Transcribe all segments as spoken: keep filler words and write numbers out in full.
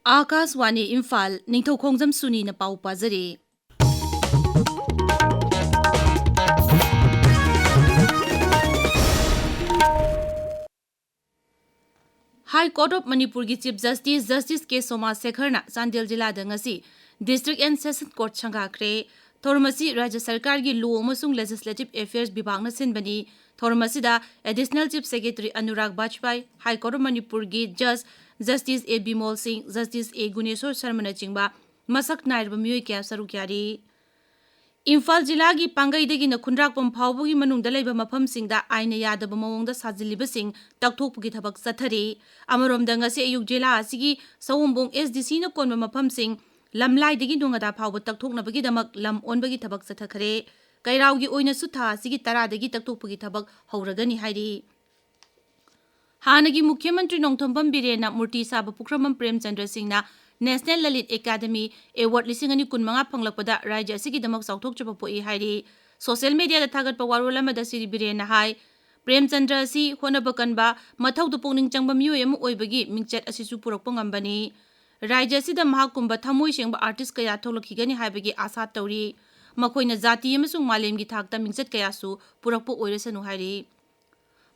ꯑꯥꯀꯥꯁꯋꯥꯅꯤ ꯏꯝꯐꯥꯜ, ꯅꯤꯡꯊꯧꯈꯣꯡꯖꯝ ꯁꯨꯅꯤꯅ ꯄꯥꯎ ꯄꯥꯖꯔꯤ꯫ High Court of ꯃꯅꯤꯄꯨꯔꯒꯤ Chief Justice, Justice ꯀꯦ ꯁꯣꯃꯥ ꯁꯦꯈꯔꯅ ꯆꯥꯟꯗꯦꯜ ꯖꯤꯂꯥꯗ ꯉꯁꯤ District and Session Court ꯁꯪꯒꯥꯈ꯭ꯔꯦ꯫ ꯊꯧꯔꯝ ꯑꯁꯤ ꯔꯥꯖ꯭ꯌ ꯁꯔꯀꯥꯔꯒꯤ Law ꯑꯃꯁꯨꯡ Legislative Affairs ꯕꯤꯚꯥꯒꯅ ꯁꯤꯟꯕꯅꯤ꯫ ꯊꯧꯔꯝ ꯑꯁꯤꯗ Additional Chief Secretary Anurag ꯕꯥꯖꯄꯥꯏ, High Court of ꯃꯅꯤꯄꯨꯔꯒꯤ Judge Justice ꯑꯦ ꯕꯤꯃꯣꯜ ꯁꯤꯡ, Justice ꯑꯦ ꯒꯨꯅꯦꯁꯣꯔ ꯁꯔꯃꯅꯆꯤꯡꯕ ꯃꯁꯛ ꯅꯥꯏꯔꯕ ꯃꯤꯑꯣꯏ ꯀꯌꯥ ꯁꯔꯨꯛ ꯌꯥꯔꯤ꯫ ꯏꯝꯐꯥꯜ ꯖꯤꯂꯥꯒꯤ ꯄꯥꯡꯒꯩꯗꯒꯤꯅ ꯈꯨꯟꯗ꯭ꯔꯥꯛꯄꯝ ꯐꯥꯎꯕꯒꯤ ꯃꯅꯨꯡꯗ ꯂꯩꯕ ꯃꯐꯝꯁꯤꯡꯗ ꯑꯥꯏꯟꯅ ꯌꯥꯗꯕ ꯃꯑꯣꯡꯗ ꯁꯥꯖꯤꯜꯂꯤꯕꯁꯤꯡ ꯇꯛꯊꯣꯛꯄꯒꯤ ꯊꯕꯛ ꯆꯠꯊꯔꯤ꯫ ꯑꯃꯔꯣꯝꯗ, ꯉꯁꯤ ꯑꯌꯨꯛ ꯖꯤꯂꯥ ꯑꯁꯤꯒꯤ ꯁꯑꯣꯝꯕꯨꯡ ꯑꯦꯁ ꯗꯤ ꯁꯤꯅ ꯀꯣꯟꯕ ꯃꯐꯝꯁꯤꯡ ꯂꯝꯂꯥꯏꯗꯒꯤ ꯅꯣꯉꯥꯗꯥ ꯐꯥꯎꯕ ꯇꯛꯊꯣꯛꯅꯕꯒꯤꯗꯃꯛ ꯂꯝ ꯑꯣꯟꯕꯒꯤ ꯊꯕꯛ ꯆꯠꯊꯈ꯭ꯔꯦ꯫ ꯀꯩꯔꯥꯎꯒꯤ ꯑꯣꯏꯅꯁꯨ ꯊꯥ ꯑꯁꯤꯒꯤ ꯇꯔꯥꯗꯒꯤ ꯇꯛꯊꯣꯛꯄꯒꯤ ꯊꯕꯛ ꯍꯧꯔꯒꯅꯤ ꯍꯥꯏꯔꯤ꯫ ꯍꯥꯟꯅꯒꯤ ꯃꯨꯈ꯭ꯌ ꯃꯟꯇ꯭ꯔꯤ ꯅꯣꯡꯊꯣꯝꯕꯝ ꯕꯤꯔꯦꯟꯅ ꯃꯨꯔꯇꯤ ꯁꯥꯕ ꯄꯨꯈ꯭ꯔꯝꯕꯝ ꯄ꯭ꯔꯦꯝꯆꯟꯗ꯭ꯔ ꯁꯤꯡꯅ National Lalit Academy Award ꯂꯤꯁꯤꯡ ꯑꯅꯤ ꯀꯨꯟꯃꯉꯥ ꯐꯪꯂꯛꯄꯗ ꯔꯥꯖ꯭ꯌ ꯑꯁꯤꯒꯤꯗꯃꯛ ꯆꯥꯎꯊꯣꯛꯆꯕ ꯄꯣꯛꯏ ꯍꯥꯏꯔꯤ꯫ Social media ꯗ ꯊꯥꯒꯠꯄ ꯋꯥꯔꯣꯜ ꯑꯃꯗ ꯁ꯭ꯔꯤ ꯕꯤꯔꯦꯟꯅ ꯍꯥꯏ, ꯄ꯭ꯔꯦꯝꯆꯟꯗ꯭ꯔ ꯑꯁꯤ ꯍꯣꯠꯅꯕ ꯀꯟꯕ, ꯃꯊꯧꯗ ꯄꯨꯛꯅꯤꯡ ꯆꯪꯕ ꯃꯤꯑꯣꯏ ꯑꯃ ꯑꯣꯏꯕꯒꯤ ꯃꯤꯡꯆꯠ ꯑꯁꯤꯁꯨ ꯄꯨꯔꯛꯄ ꯉꯝꯕꯅꯤ꯫ ꯔꯥꯖ꯭ꯌ ꯑꯁꯤꯗ ꯃꯍꯥꯛꯀꯨꯝꯕ ꯊꯃꯣꯏ ꯁꯦꯡꯕ artist ꯀꯌꯥ ꯊꯣꯛꯂꯛꯈꯤꯒꯅꯤ ꯍꯥꯏꯕꯒꯤ ꯑꯥꯁꯥ ꯇꯧꯔꯤ꯫ ꯃꯈꯣꯏꯅ ꯖꯥꯇꯤ ꯑꯃꯁꯨꯡ ꯃꯥꯂꯦꯝꯒꯤ ꯊꯥꯛꯇ ꯃꯤꯡꯆꯠ ꯀꯌꯥꯁꯨ ꯄꯨꯔꯛꯄ ꯑꯣꯏꯔꯁꯅꯨ ꯍꯥꯏꯔꯤ꯫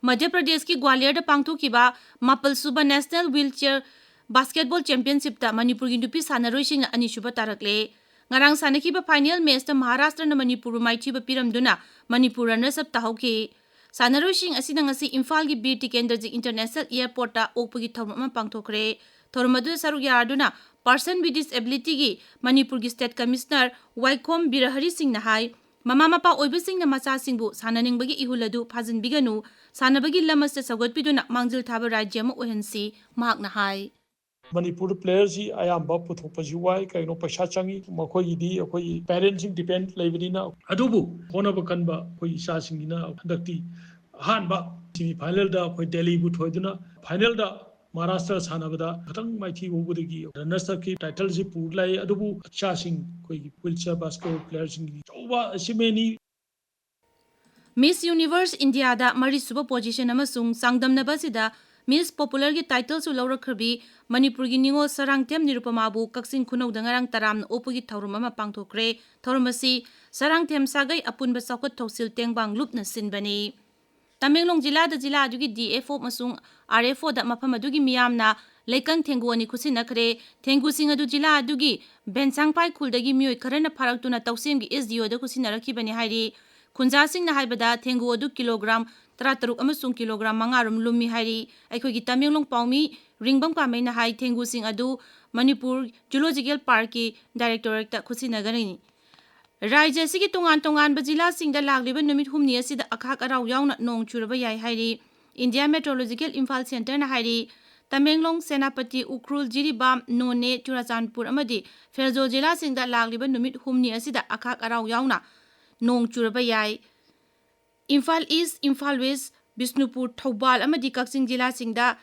ꯃꯙ꯭ꯌ ꯄ꯭ꯔꯗꯦꯁꯀꯤ ꯒ꯭ꯋꯥꯂꯤꯌꯔꯗ ꯄꯥꯡꯊꯣꯛꯈꯤꯕ ꯃꯥꯄꯜ ꯁꯨꯕ National Wheelchair Basketball Championship ꯇ ꯃꯅꯤꯄꯨꯔꯒꯤ ꯅꯨꯄꯤ ꯁꯥꯟꯅꯔꯣꯏꯁꯤꯡꯅ ꯑꯅꯤꯁꯨꯕ ꯇꯥꯔꯛꯂꯦ꯫ ꯉꯔꯥꯡ ꯁꯥꯟꯅꯈꯤꯕ final match ꯇ ꯃꯍꯥꯔꯥꯁꯇ꯭ꯔꯅ ꯃꯅꯤꯄꯨꯔꯕꯨ ꯃꯥꯏꯊꯤꯕ ꯄꯤꯔꯝꯗꯨꯅ ꯃꯅꯤꯄꯨꯔ runners up ꯇꯥꯍꯧꯈꯤ꯫ ꯁꯥꯟꯅꯔꯣꯏꯁꯤꯡ ꯑꯁꯤꯅ ꯉꯁꯤ ꯏꯝꯐꯥꯜꯒꯤ ꯕꯤꯔ ꯇꯤꯀꯦꯟꯗ꯭ꯔꯖꯤꯠ International Airport ꯇ ꯑꯣꯛꯄꯒꯤ ꯊꯧꯔꯝ ꯑꯃ ꯄꯥꯡꯊꯣꯛꯈ꯭ꯔꯦ꯫ ꯊꯧꯔꯝ ꯑꯗꯨꯗ ꯁꯔꯨꯛ ꯌꯥꯔꯗꯨꯅ Person with Disability ꯒꯤ ꯃꯅꯤꯄꯨꯔꯒꯤ State Commissioner ꯋꯥꯏꯈꯣꯝ ꯕꯤꯔꯍꯔꯤ ꯁꯤꯡꯅ ꯍꯥꯏ, ꯃꯃꯥ ꯃꯄꯥ ꯑꯣꯏꯕꯁꯤꯡꯅ ꯃꯆꯥꯁꯤꯡꯕꯨ ꯁꯥꯟꯅꯅꯤꯡꯕꯒꯤ ꯏꯍꯨꯜ ꯑꯗꯨ ꯐꯥꯖꯤꯟꯕꯤꯒꯅꯨ, ꯁꯥꯟꯅꯕꯒꯤ ꯂꯝ ꯑꯁꯤꯗ ꯁꯧꯒꯠꯄꯤꯗꯨꯅ ꯃꯥꯡꯖꯤꯜ ꯊꯥꯕ ꯔꯥꯖ꯭ꯌ ꯑꯃ ꯑꯣꯏꯍꯟꯁꯤ, ꯃꯍꯥꯛꯅ ꯍꯥꯏ꯫ ꯃꯅꯤꯄꯨꯔꯗ player ꯁꯤ ꯑꯌꯥꯝꯕ ꯄꯨꯊꯣꯛꯄꯁꯤ ꯋꯥꯏ, ꯀꯩꯅꯣ ꯄꯩꯁꯥ ꯆꯪꯉꯤ, ꯃꯈꯣꯏꯒꯤꯗꯤ ꯑꯩꯈꯣꯏꯒꯤ parent ꯁꯤꯡ depend ꯂꯩꯕꯅꯤꯅ꯫ ꯑꯗꯨꯕꯨ ꯍꯣꯠꯅꯕ ꯀꯟꯕ ꯑꯩꯈꯣꯏ ꯏꯆꯥꯁꯤꯡꯒꯤꯅ ꯍꯟꯗꯛꯇꯤ ꯑꯍꯥꯟꯕ semi final ꯗ ꯑꯩꯈꯣꯏ ꯗꯦꯜꯂꯤꯕꯨ ꯊꯣꯏꯗꯨꯅ final ꯗ ꯃꯍꯥꯔꯥꯁꯇ꯭ꯔ ꯁꯥꯟꯅꯕꯗ ꯈꯤꯇꯪ ꯃꯥꯏꯊꯤꯍꯧꯕꯗꯒꯤ runners up ꯀꯤ title ꯁꯤ ꯄꯨꯔ ꯂꯥꯛꯏ꯫ ꯑꯗꯨꯕꯨ ꯏꯆꯥꯁꯤꯡ ꯑꯩꯈꯣꯏꯒꯤ wheelchair basketball player ꯁꯤꯡꯒꯤ ꯑꯆꯧꯕ achievement ꯅꯤ꯫ Miss Universe India ꯗ ꯃꯔꯤꯁꯨꯕ position ꯑꯃꯁꯨꯡ ꯆꯥꯡꯗꯝꯅꯕ ꯑꯁꯤꯗ Miss Popular ꯒꯤ title ꯁꯨ ꯂꯧꯔꯛꯈ꯭ꯔꯕꯤ ꯃꯅꯤꯄꯨꯔꯒꯤ ꯅꯤꯉꯣꯜ ꯁꯔꯥꯡꯊꯦꯝ ꯅꯤꯔꯨꯄꯃꯥꯕꯨ ꯀꯛꯆꯤꯡ ꯈꯨꯅꯧꯗ ꯉꯔꯥꯡ ꯇꯔꯥꯝꯅ ꯑꯣꯛꯄꯒꯤ ꯊꯧꯔꯝ ꯑꯃ ꯄꯥꯡꯊꯣꯛꯈ꯭ꯔꯦ꯫ ꯊꯧꯔꯝ ꯑꯁꯤ ꯁꯔꯥꯡꯊꯦꯝ ꯁꯥꯒꯩ ꯑꯄꯨꯟꯕ ꯆꯥꯎꯈꯠ ꯊꯧꯁꯤꯜ ꯇꯦꯡꯕꯥꯡ ꯂꯨꯞꯅ ꯁꯤꯟꯕꯅꯤ꯫ ꯇꯃꯦꯡꯂꯣꯡ ꯖꯤꯂꯥꯗ ꯖꯤꯂꯥ ꯑꯗꯨꯒꯤ D F O ꯑꯃꯁꯨꯡ R F O ꯗ ꯃꯐꯝ ꯑꯗꯨꯒꯤ ꯃꯤꯌꯥꯝꯅ ꯂꯩꯀꯪ ꯊꯦꯡꯒꯨ ꯑꯅꯤ ꯈꯨꯠꯁꯤꯟꯅꯈ꯭ꯔꯦ꯫ ꯊꯦꯡꯒꯨꯁꯤꯡ ꯑꯗꯨ ꯖꯤꯂꯥ ꯑꯗꯨꯒꯤ ꯕꯦꯟꯁꯥꯡꯄꯥꯏ ꯈꯨꯜꯗꯒꯤ ꯃꯤꯑꯣꯏ ꯈꯔꯅ ꯐꯥꯔꯛꯇꯨꯅ ꯇꯧꯁꯦꯝꯒꯤ S D O ꯗ ꯈꯨꯠꯁꯤꯟꯅꯔꯛꯈꯤꯕꯅꯤ ꯍꯥꯏꯔꯤ꯫ ꯈꯨꯟꯖꯥꯁꯤꯡꯅ ꯍꯥꯏꯕꯗ ꯊꯦꯡꯒꯨ ꯑꯗꯨ ꯀꯤꯂꯣꯒ꯭ꯔꯥꯝ ꯇꯔꯥꯇꯔꯨꯛ ꯑꯃꯁꯨꯡ ꯀꯤꯂꯣꯒ꯭ꯔꯥꯝ ꯃꯉꯥ ꯔꯣꯝ ꯂꯨꯝꯃꯤ ꯍꯥꯏꯔꯤ꯫ ꯑꯩꯈꯣꯏꯒꯤ ꯇꯃꯦꯡꯂꯣꯡ ꯄꯥꯎꯃꯤ ꯔꯤꯡꯕꯝ ꯀꯥꯃꯩꯅ ꯍꯥꯏ, ꯊꯦꯡꯒꯨꯁꯤꯡ ꯑꯗꯨ ꯃꯅꯤꯄꯨꯔ Zoological Park ꯀꯤ directorate ꯇ ꯈꯨꯠꯁꯤꯟꯅꯒꯅꯤ꯫ ꯔꯥꯖ꯭ꯌ ꯑꯁꯤꯒꯤ ꯇꯣꯉꯥꯟ ꯇꯣꯉꯥꯟꯕ ꯖꯤꯂꯥꯁꯤꯡꯗ ꯂꯥꯛꯂꯤꯕ ꯅꯨꯃꯤꯠ ꯍꯨꯝꯅꯤ ꯑꯁꯤꯗ ꯑꯈꯥꯛ ꯑꯔꯥꯎ ꯌꯥꯎꯅ ꯅꯣꯡ ꯆꯨꯔꯕ ꯌꯥꯏ ꯍꯥꯏꯔꯤ꯫ India Meteorological Imphal Centre ꯅ ꯍꯥꯏꯔꯤ, ꯇꯃꯦꯡꯂꯣꯡ, ꯁꯦꯅꯥꯄꯇꯤ, ꯎꯈ꯭ꯔꯨꯜ, ꯖꯤꯔꯤꯕꯥꯝ, ꯅꯣꯅꯦ, ꯆꯨꯔꯥꯆꯥꯟꯄꯨꯔ ꯑꯃꯗꯤ ꯐꯦꯔꯖꯣ ꯖꯤꯂꯥꯁꯤꯡꯗ ꯂꯥꯛꯂꯤꯕ ꯅꯨꯃꯤꯠ ꯍꯨꯝꯅꯤ ꯑꯁꯤꯗ ꯑꯈꯥꯛ ꯑꯔꯥꯎ ꯌꯥꯎꯅ ꯅꯣꯡ ꯆꯨꯔꯕ ꯌꯥꯏ꯫ ꯏꯝꯐꯥꯜ ꯏꯁ꯭ꯠ, ꯏꯝꯐꯥꯜ ꯋꯦꯁ꯭ꯠ, ꯕꯤꯁꯅꯨꯄꯨꯔ, ꯊꯧꯕꯥꯜ ꯑꯃꯗꯤ ꯀꯛꯆꯤꯡ ꯖꯤꯂꯥꯁꯤꯡꯗ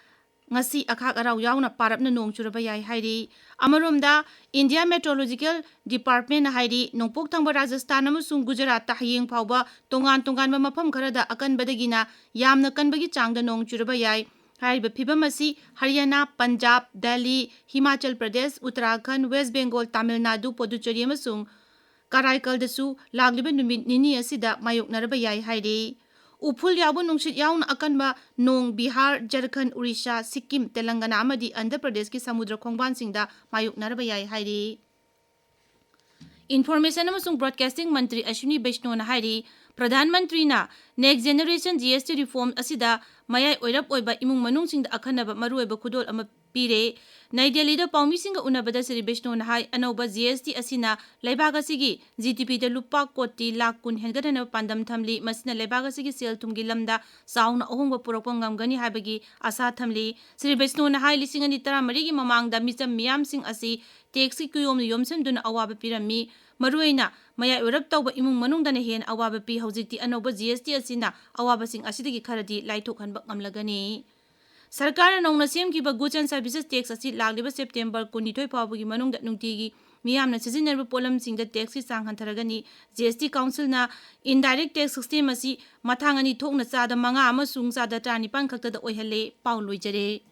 ꯉꯁꯤ ꯑꯈꯥꯛ ꯑꯔꯥꯎ ꯌꯥꯎꯅ ꯄꯥꯔꯞꯅ ꯅꯣꯡ ꯆꯨꯔꯕ ꯌꯥꯏ ꯍꯥꯏꯔꯤ꯫ ꯑꯃꯔꯣꯝꯗ, India Meteorological Department ꯅ ꯍꯥꯏꯔꯤ, ꯅꯣꯡꯄꯣꯛ ꯊꯪꯕ ꯔꯥꯖꯁꯊꯥꯟ ꯑꯃꯁꯨꯡ ꯒꯨꯖꯔꯥꯠꯇ ꯍꯌꯦꯡ ꯐꯥꯎꯕ ꯇꯣꯉꯥꯟ ꯇꯣꯉꯥꯟꯕ ꯃꯐꯝ ꯈꯔꯗ ꯑꯀꯟꯕꯗꯒꯤꯅ ꯌꯥꯝꯅ ꯀꯟꯕꯒꯤ ꯆꯥꯡꯗ ꯅꯣꯡ ꯆꯨꯔꯕ ꯌꯥꯏ꯫ ꯍꯥꯏꯔꯤꯕ ꯐꯤꯚꯝ ꯑꯁꯤ ꯍꯔꯤꯌꯥꯅꯥ, ꯄꯟꯖꯥꯕ, ꯗꯦꯜꯂꯤ, ꯍꯤꯃꯥꯆꯜ ꯄ꯭ꯔꯗꯦꯁ, ꯎꯠꯇꯔꯥꯈꯟꯗ, ꯋꯦꯁ꯭ꯠ ꯕꯦꯡꯒꯣꯜ, ꯇꯥꯃꯤꯜ ꯅꯥꯗꯨ, ꯄꯣꯗꯨꯆꯦꯔꯤ ꯑꯃꯁꯨꯡ ꯀꯔꯥꯏꯀꯜꯗꯁꯨ ꯂꯥꯛꯂꯤꯕ ꯅꯨꯃꯤꯠ ꯅꯤꯅꯤ ꯑꯁꯤꯗ ꯃꯥꯌꯣꯛꯅꯔꯕ ꯌꯥꯏ ꯍꯥꯏꯔꯤ꯫ ꯎꯐꯨꯜ ꯌꯥꯎꯕ ꯅꯨꯡꯁꯤꯠ ꯌꯥꯎꯅ ꯑꯀꯟꯕ ꯅꯣꯡ ꯕꯤꯍꯥꯔ, ꯖꯔꯈꯟꯗ, ꯎꯔꯤꯁꯥ, ꯁꯤꯛꯀꯤꯝ, ꯇꯦꯂꯪꯒꯅꯥ ꯑꯃꯗꯤ ꯑꯟꯙ꯭ꯔ ꯄ꯭ꯔꯗꯦꯁꯀꯤ ꯁꯃꯨꯗ꯭ꯔ ꯈꯣꯡꯕꯥꯟꯁꯤꯡꯗ ꯃꯥꯌꯣꯛꯅꯔꯕ ꯌꯥꯏ ꯍꯥꯏꯔꯤ꯫ Information ꯑꯃꯁꯨꯡ Broadcasting ꯃꯟꯇ꯭ꯔꯤ ꯑꯁ꯭ꯋꯤꯅꯤ ꯕꯩꯁꯅꯣꯅ ꯍꯥꯏꯔꯤ, ꯄ꯭ꯔꯙꯥꯟ ꯃꯟꯇ꯭ꯔꯤꯅ Next Generation G S T reform ꯑꯁꯤꯗ ꯃꯌꯥꯏ ꯑꯣꯏꯔꯞ ꯑꯣꯏꯕ ꯏꯃꯨꯡ ꯃꯅꯨꯡꯁꯤꯡꯗ ꯑꯈꯟꯅꯕ ꯃꯔꯨꯑꯣꯏꯕ ꯈꯨꯗꯣꯜ ꯑꯃ ꯄꯤꯔꯦ꯫ ꯅꯩ ꯗꯦꯜꯂꯤꯗ ꯄꯥꯎꯃꯤꯁꯤꯡꯒ ꯎꯅꯕꯗ ꯁ꯭ꯔꯤ ꯕꯩꯁꯅꯣꯅ ꯍꯥꯏ, ꯑꯅꯧꯕ G S T ꯑꯁꯤꯅ ꯂꯩꯕꯥꯛ ꯑꯁꯤꯒꯤ G D P ꯗ ꯂꯨꯄꯥ ꯀꯣꯇꯤ ꯂꯥꯈ ꯀꯨꯟ ꯍꯦꯟꯒꯠꯍꯟꯅꯕ ꯄꯥꯟꯗꯝ ꯊꯝꯂꯤ꯫ ꯃꯁꯤꯅ ꯂꯩꯕꯥꯛ ꯑꯁꯤꯒꯤ ꯁꯦꯜ ꯊꯨꯝꯒꯤ ꯂꯝꯗ ꯆꯥꯎꯅ ꯑꯍꯣꯡꯕ ꯄꯨꯔꯛꯄ ꯉꯝꯒꯅꯤ ꯍꯥꯏꯕꯒꯤ ꯑꯥꯁꯥ ꯊꯝꯂꯤ꯫ ꯁ꯭ꯔꯤ ꯕꯩꯁꯅꯣꯅ ꯍꯥꯏ, ꯂꯤꯁꯤꯡ ꯑꯅꯤ ꯇꯔꯥꯃꯔꯤꯒꯤ ꯃꯃꯥꯡꯗ ꯃꯤꯆꯝ ꯃꯤꯌꯥꯝꯁꯤꯡ ꯑꯁꯤ tax ꯀꯤ ꯀꯨꯌꯣꯝꯗ ꯌꯣꯝꯁꯤꯟꯗꯨꯅ ꯑꯋꯥꯕ ꯄꯤꯔꯝꯃꯤ꯫ ꯃꯔꯨꯑꯣꯏꯅ ꯃꯌꯥꯏ ꯑꯣꯏꯔꯞ ꯇꯧꯕ ꯏꯃꯨꯡ ꯃꯅꯨꯡꯗꯅ ꯍꯦꯟꯅ ꯑꯋꯥꯕ ꯄꯤ꯫ ꯍꯧꯖꯤꯛꯇꯤ ꯑꯅꯧꯕ G S T ꯑꯁꯤꯅ ꯑꯋꯥꯕꯁꯤꯡ ꯑꯁꯤꯗꯒꯤ ꯈꯔꯗꯤ ꯂꯥꯏꯊꯣꯛꯍꯟꯕ ꯉꯝꯂꯒꯅꯤ꯫ ꯁꯔꯀꯥꯔꯅ ꯅꯧꯅ ꯁꯦꯝꯈꯤꯕ Goods and Services Tax ꯑꯁꯤ ꯂꯥꯛꯂꯤꯕ September ꯀꯨꯟꯅꯤꯊꯣꯏ ꯐꯥꯎꯕꯒꯤ ꯃꯅꯨꯡꯗ ꯅꯨꯡꯇꯤꯒꯤ ꯃꯤꯌꯥꯝꯅ ꯁꯤꯖꯤꯟꯅꯔꯤꯕ ꯄꯣꯠꯂꯝꯁꯤꯡꯗ taxꯀꯤ ꯆꯥꯡ ꯍꯟꯊꯔꯒꯅꯤ꯫ GST councilꯅ indirect tax system ꯑꯁꯤ ꯃꯊꯥꯡ ꯑꯅꯤ ꯊꯣꯛꯅ ꯆꯥꯗ ꯃꯉꯥ ꯑꯃꯁꯨꯡ ꯆꯥꯗ ꯇꯔꯥꯅꯤꯄꯥꯟ ꯈꯛꯇꯗ ꯑꯣꯏꯍꯜꯂꯦ꯫ ꯄꯥꯎ ꯂꯣꯏꯖꯔꯦ꯫